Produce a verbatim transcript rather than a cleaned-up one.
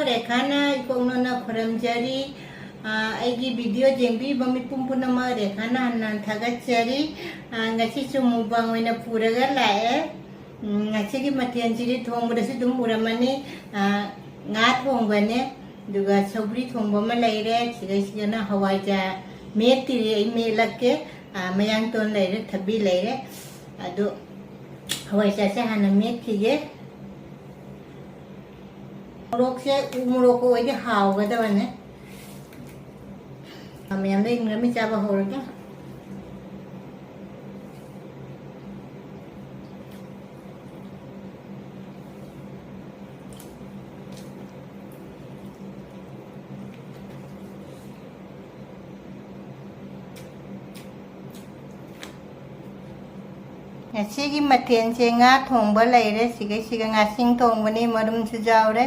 ꯔꯦꯈꯥꯅ ꯏꯀꯣꯛꯅꯣꯅ ꯈꯨꯔꯨꯝꯖꯔꯤ꯫ ꯑꯥ, ꯑꯩꯒꯤ video ꯌꯦꯡꯕꯤꯕ ꯃꯤꯄꯨꯝ ꯄꯨꯝꯅꯃꯛ ꯔꯦꯈꯥꯅ ꯍꯟꯅ ꯊꯥꯒꯠꯆꯔꯤ꯫ ꯑꯥ, ꯉꯁꯤꯁꯨ mukbang ꯑꯣꯏꯅ ꯄꯨꯔꯒ ꯂꯥꯛꯑꯦ꯫ ꯎꯝ, ꯉꯁꯤꯒꯤ ꯃꯊꯦꯜꯁꯤꯗꯤ ꯊꯣꯡꯕꯗꯁꯨ ꯑꯗꯨꯝ ꯎꯔꯝꯃꯅꯤ꯫ ꯑꯥ, ꯉꯥ ꯊꯣꯡꯕꯅꯦ, ꯑꯗꯨꯒ ꯁꯧꯒ꯭ꯔꯤ ꯊꯣꯡꯕ ꯑꯃ ꯂꯩꯔꯦ, ꯁꯤꯗꯩꯁꯤꯗꯅ ꯍꯋꯥꯏꯖꯥꯔ ꯃꯦꯠꯇ꯭ꯔꯤ, ꯑꯩ ꯃꯦꯠꯂꯛꯀꯦ꯫ ꯑꯥ, ꯃꯌꯥꯡꯇꯣꯟ ꯂꯩꯔꯦ, ꯊꯕꯤ ꯂꯩꯔꯦ꯫ ꯑꯗꯨ ꯍꯋꯥꯏꯖꯥꯔꯁꯦ ꯍꯥꯟꯅ ꯃꯦꯠꯈꯤꯒꯦ꯫ ꯃꯣꯔꯣꯛꯁꯦ ꯎ ꯃꯣꯔꯣꯛꯀ ꯑꯣꯏꯗꯤ ꯍꯥꯎꯒꯗꯕꯅꯦ꯫ ꯃꯌꯥꯝꯗ ꯏꯪꯔꯃꯤ ꯆꯥꯕ ꯍꯧꯔꯒꯦ꯫ ꯉꯁꯤꯒꯤ ꯃꯊꯦꯜꯁꯦ ꯉꯥ ꯊꯣꯡꯕ ꯂꯩꯔꯦ, ꯁꯤꯒꯩꯁꯤꯒ ꯉꯥꯁꯤꯡ ꯊꯣꯡꯕꯅꯤ, ꯃꯔꯨꯝꯁꯨ ꯌꯥꯎꯔꯦ꯫